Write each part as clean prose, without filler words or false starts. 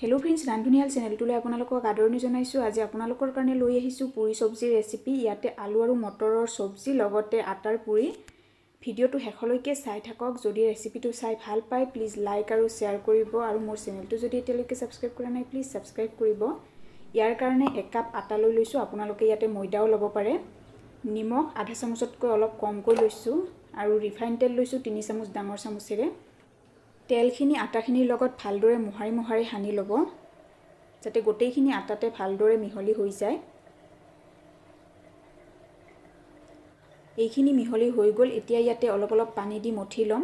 Hello' friends, ৰান্ধনীশাল চেনেলটোলৈ আপোনালোকক আদৰণি জনাইছোঁ। আজি আপোনালোকৰ কাৰণে লৈ আহিছোঁ পুৰি চব্জিৰ ৰেচিপি। ইয়াতে আলু আৰু মটৰৰ চব্জি, লগতে আটাৰ পুৰি। ভিডিঅ'টো শেষলৈকে চাই থাকক। যদি ৰেচিপিটো চাই ভাল পায়, প্লিজ লাইক আৰু শ্বেয়াৰ কৰিব আৰু মোৰ চেনেলটো যদি এতিয়ালৈকে ছাবস্ক্ৰাইব কৰা নাই, প্লিজ ছাবস্ক্ৰাইব কৰিব। ইয়াৰ কাৰণে একাপ আটা লৈ লৈছোঁ। আপোনালোকে ইয়াতে ময়দাও ল'ব পাৰে। নিমখ আধা চামুচতকৈ অলপ কমকৈ লৈছোঁ আৰু ৰিফাইন তেল লৈছোঁ 3 চামুচ ডাঙৰ চামুচেৰে। তেলখিনি আটাখিনিৰ লগত ভালদৰে মোহাৰি মোহাৰি সানি ল'ব, যাতে গোটেইখিনি আটাতে ভালদৰে মিহলি হৈ যায়। এইখিনি মিহলি হৈ গ'ল। এতিয়া ইয়াতে অলপ অলপ পানী দি মঠি ল'ম।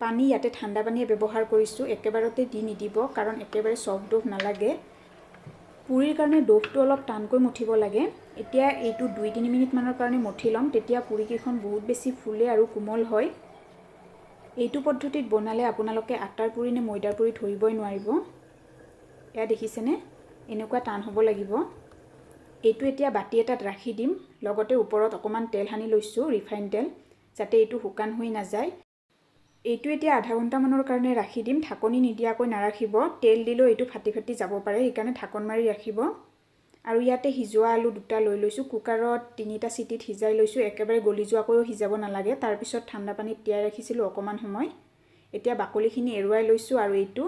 পানী ইয়াতে ঠাণ্ডা পানীয়ে ব্যৱহাৰ কৰিছোঁ। একেবাৰতে দি নিদিব, কাৰণ একেবাৰে চফ্ট ড'ভ নালাগে। পুৰিৰ কাৰণে ড'ভটো অলপ টানকৈ মঠিব লাগে। এতিয়া এইটো 2-3 মিনিটমানৰ কাৰণে মঠি ল'ম। তেতিয়া পুৰিকেইখন বহুত বেছি ফুলে আৰু কোমল হয়। এইটো পদ্ধতিত বনালে আপোনালোকে আটাৰ পুৰি নে ময়দাৰ পুৰি ধৰিবই নোৱাৰিব। এয়া দেখিছেনে? এনেকুৱা টান হ'ব লাগিব। এইটো এতিয়া বাতি এটাত ৰাখি দিম। লগতে ওপৰত অকণমান তেল সানি লৈছোঁ, ৰিফাইন তেল, যাতে এইটো শুকান হৈ নাযায়। এইটো এতিয়া আধা ঘণ্টামানৰ কাৰণে ৰাখি দিম। ঢাকনি নিদিয়াকৈ নাৰাখিব। তেল দিলেও এইটো ফাটি ফাটি যাব পাৰে, সেইকাৰণে ঢাকন মাৰি ৰাখিব। আৰু ইয়াতে সিজোৱা আলু দুটা লৈ লৈছোঁ। কুকাৰত তিনিটা চিটিত সিজাই লৈছোঁ। একেবাৰে গলি যোৱাকৈও সিজাব নালাগে। তাৰপিছত ঠাণ্ডা পানীত তিয়াই ৰাখিছিলোঁ অকণমান সময়। এতিয়া বাকলিখিনি এৰুৱাই লৈছোঁ আৰু এইটো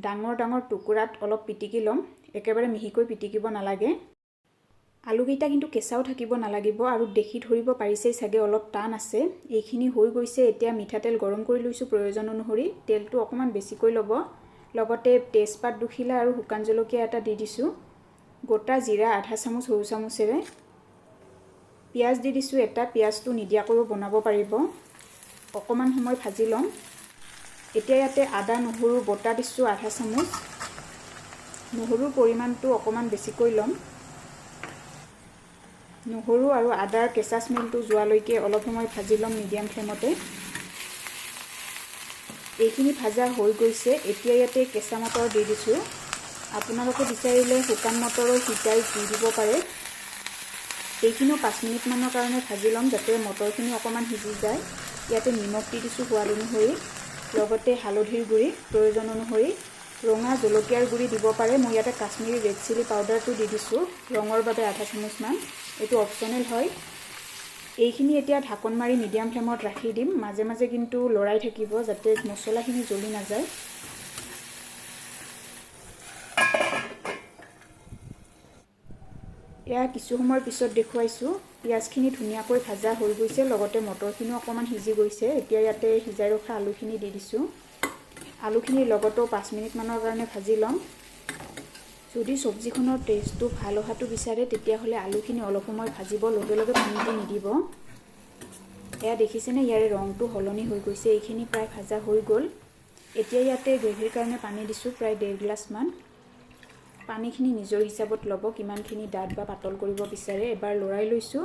ডাঙৰ ডাঙৰ টুকুৰাত অলপ পিটিকি ল'ম। একেবাৰে মিহিকৈ পিটিকিব নালাগে। আলুকেইটা কিন্তু কেঁচাও থাকিব নালাগিব। আৰু দেখি ধৰিব পাৰিছেই চাগে, অলপ টান আছে। এইখিনি হৈ গৈছে। এতিয়া মিঠাতেল গৰম কৰি লৈছোঁ প্ৰয়োজন অনুসৰি। তেলটো অকণমান বেছিকৈ ল'ব। লগতে তেজপাত দুখিলা আৰু শুকান জলকীয়া এটা দি দিছোঁ। গোটা জিৰা আধা চামুচ সৰু চামুচেৰে। পিঁয়াজ দি দিছোঁ এটা। পিঁয়াজটো নিদিয়াকৈও বনাব পাৰিব। অকণমান সময় ভাজি ল'ম। এতিয়া ইয়াতে আদা নহৰু বটা দিছোঁ আধা চামুচ। নহৰুৰ পৰিমাণটো অকণমান বেছিকৈ ল'ম। নহৰু আৰু আদাৰ কেঁচা স্মেলটো যোৱালৈকে অলপ সময় ভাজি ল'ম মিডিয়াম ফ্লেমতে। এইখিনি ভাজা হৈ গৈছে। এতিয়া ইয়াতে কেঁচা মটৰ দি দিছোঁ। আপোনালোকে বিচাৰিলে শুকান মটৰো সিজাই দি দিব পাৰে। এইখিনিও 5 মিনিটমানৰ কাৰণে ভাজি ল'ম, যাতে মটৰখিনি অকণমান সিজি যায়। ইয়াতে নিমখ দি দিছোঁ সোৱাদ অনুসৰি, লগতে হালধিৰ গুড়ি প্ৰয়োজন অনুসৰি। ৰঙা জলকীয়াৰ গুড়ি দিব পাৰে। মই ইয়াতে কাশ্মীৰী ৰেড চিলি পাউডাৰটো দি দিছোঁ ৰঙৰ বাবে আধা চামুচমান। এইটো অপশ্যনেল হয়। এইখিনি এতিয়া ঢাকন মাৰি মিডিয়াম ফ্লেমত ৰাখি দিম। মাজে মাজে কিন্তু লৰাই থাকিব, যাতে মছলাখিনি জ্বলি নাযায়। এয়া কিছু সময়ৰ পিছত দেখুৱাইছোঁ। পিঁয়াজখিনি ধুনীয়াকৈ ভাজা হৈ গৈছে, লগতে মটৰখিনিও অকণমান সিজি গৈছে। এতিয়া ইয়াতে সিজাই ৰখা আলুখিনি দি দিছোঁ। আলুখিনিৰ লগতো 5 মিনিটমানৰ কাৰণে ভাজি ল'ম। যদি চব্জিখনৰ টেষ্টটো ভাল অহাটো বিচাৰে, তেতিয়াহ'লে আলুখিনি অলপ সময় ভাজিব, লগে লগে পানী দি নিদিব। এয়া দেখিছেনে? ইয়াৰে ৰংটো সলনি হৈ গৈছে। এইখিনি প্ৰায় ভাজা হৈ গ'ল। এতিয়া ইয়াতে গ্ৰেভিৰ কাৰণে পানী দিছোঁ প্ৰায় ডেৰ গিলাচমান। পানীখিনি নিজৰ হিচাপত ল'ব, কিমানখিনি ডাঠ বা পাতল কৰিব বিচাৰে। এবাৰ লৰাই লৈছোঁ।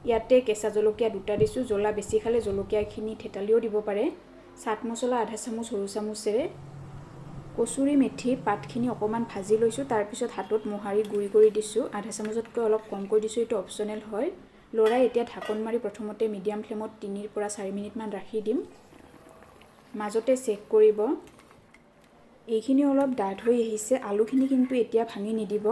ইয়াতে কেঁচা জলকীয়া দুটা দিছোঁ। জ্বলা বেছি খালে জলকীয়াখিনি থেতালিও দিব পাৰে। চাট মছলা আধা চামুচ সৰু চামুচেৰে। কচুৰি মেথি পাতখিনি অকণমান ভাজি লৈছোঁ। তাৰপিছত হাতত মোহাৰি গুড়ি কৰি দিছোঁ। আধা চামুচতকৈ অলপ কমকৈ দিছোঁ। এইটো অপশ্যনেল হয়। লৰাই এতিয়া ঢাকন মাৰি প্ৰথমতে মিডিয়াম ফ্লেমত 3ৰ পৰা 4 মিনিটমান ৰাখি দিম। মাজতে চেক কৰিব। এইখিনি অলপ ডাঠ হৈ আহিছে। আলুখিনি কিন্তু এতিয়া ভাঙি নিদিব,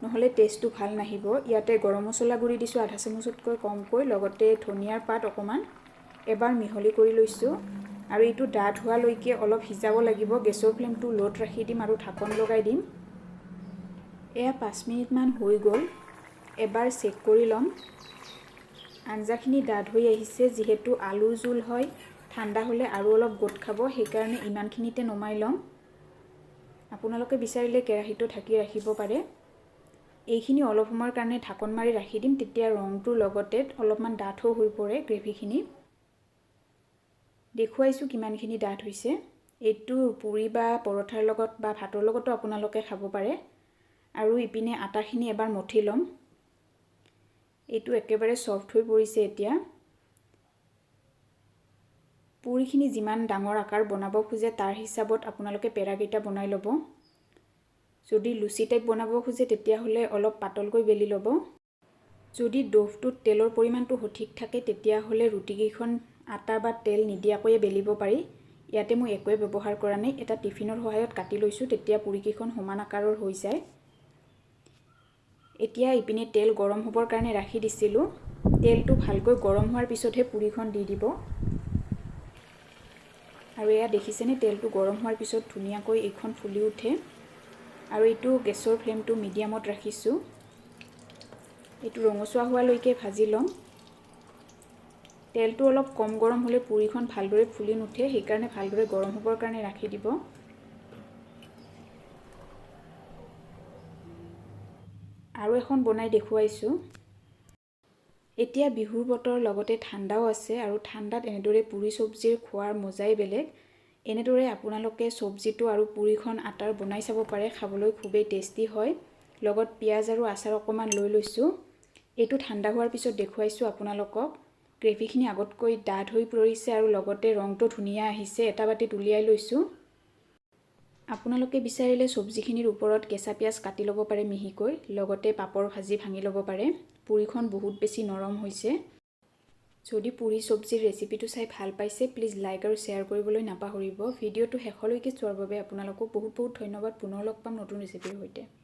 নহ'লে টেষ্টটো ভাল নাহিব। ইয়াতে গৰম মছলা গুড়ি দিছোঁ আধা চামুচতকৈ কমকৈ, লগতে ধনিয়াৰ পাত অকণমান। এবাৰ মিহলি কৰি লৈছোঁ আৰু এইটো ডাঠ হোৱালৈকে অলপ সিজাব লাগিব। গেছৰ ফ্লেমটো ল'ত ৰাখি দিম আৰু ঢাকন লগাই দিম। এয়া 5 মিনিটমান হৈ গ'ল। এবাৰ চেক কৰি ল'ম। আঞ্জাখিনি ডাঠ হৈ আহিছে। যিহেতু আলুৰ জোল হয়, ঠাণ্ডা হ'লে আৰু অলপ গোট খাব, সেইকাৰণে ইমানখিনিতে নমাই ল'ম। আপোনালোকে বিচাৰিলে কেৰাহীটো ঢাকি ৰাখিব পাৰে। এইখিনি অলপ সময়ৰ কাৰণে ঢাকন মাৰি ৰাখি দিম। তেতিয়া ৰংটোৰ লগতে অলপমান ডাঠো হৈ পৰে গ্ৰেভিখিনি। দেখুৱাইছোঁ কিমানখিনি ডাঠ হৈছে। এইটো পুৰি বা পৰঠাৰ লগত বা ভাতৰ লগতো আপোনালোকে খাব পাৰে। আৰু ইপিনে আটাখিনি এবাৰ মঠি ল'ম। এইটো একেবাৰে ছফ্ট হৈ পৰিছে। এতিয়া পুৰিখিনি যিমান ডাঙৰ আকাৰ বনাব খোজে, তাৰ হিচাপত আপোনালোকে পেৰাকেইটা বনাই ল'ব। যদি লুচি টাইপ বনাব খোজে, তেতিয়াহ'লে অলপ পাতলকৈ বেলি ল'ব। যদি ড'ভটোত তেলৰ পৰিমাণটো সঠিক থাকে, তেতিয়াহ'লে ৰুটিকেইখন আটা বা তেল নিদিয়াকৈয়ে বেলিব পাৰি। ইয়াতে মই একোৱে ব্যৱহাৰ কৰা নাই, এটা টিফিনৰ সহায়ত কাটি লৈছোঁ, তেতিয়া পুৰিকেইখন সমান আকাৰৰ হৈ যায়। এতিয়া ইপিনে তেল গৰম হ'বৰ কাৰণে ৰাখি দিছিলোঁ। তেলটো ভালকৈ গৰম হোৱাৰ পিছতহে পুৰিখন দি দিব। আৰু এয়া দেখিছেনে, তেলটো গৰম হোৱাৰ পিছত ধুনীয়াকৈ এইখন ফুলি উঠে। আৰু এইটো গেছৰ ফ্লেমটো মিডিয়ামত ৰাখিছোঁ। এইটো ৰঙচুৱা হোৱালৈকে ভাজি ল'ম। তেলটো অলপ কম গৰম হ'লে পুৰিখন ভালদৰে ফুলি নুঠে, সেইকাৰণে ভালদৰে গৰম হ'বৰ কাৰণে ৰাখি দিব। আৰু এখন বনাই দেখুৱাইছোঁ। এতিয়া বিহুৰ বতৰ, লগতে ঠাণ্ডাও আছে আৰু ঠাণ্ডাত এনেদৰে পুৰি চব্জিৰ খোৱাৰ মজাই বেলেগ। এনেদৰে আপোনালোকে চব্জিটো আৰু পুৰিখন আটাৰ বনাই চাব পাৰে, খাবলৈ খুবেই টেষ্টি হয়। লগত পিঁয়াজ আৰু আচাৰ অকণমান লৈ লৈছোঁ। এইটো ঠাণ্ডা হোৱাৰ পিছত দেখুৱাইছোঁ আপোনালোকক। গ্ৰেভিখিনি আগতকৈ ডাঠ হৈ পৰিছে আৰু লগতে ৰংটো ধুনীয়া আহিছে। এটা বাতিত উলিয়াই লৈছোঁ। আপোনালোকে বিচাৰিলে চব্জিখিনিৰ ওপৰত কেঁচা পিঁয়াজ কাটি ল'ব পাৰে মিহিকৈ, লগতে পাপৰ ভাজি ভাঙি ল'ব পাৰে। পুৰিখন বহুত বেছি নৰম হৈছে। যদি পুৰি চব্জিৰ ৰেচিপিটো চাই ভাল পাইছে, প্লিজ লাইক আৰু শ্বেয়াৰ কৰিবলৈ নাপাহৰিব। ভিডিঅ'টো শেষলৈকে চোৱাৰ বাবে আপোনালোকক বহুত বহুত ধন্যবাদ। পুনৰ লগ পাম নতুন ৰেচিপিৰ সৈতে।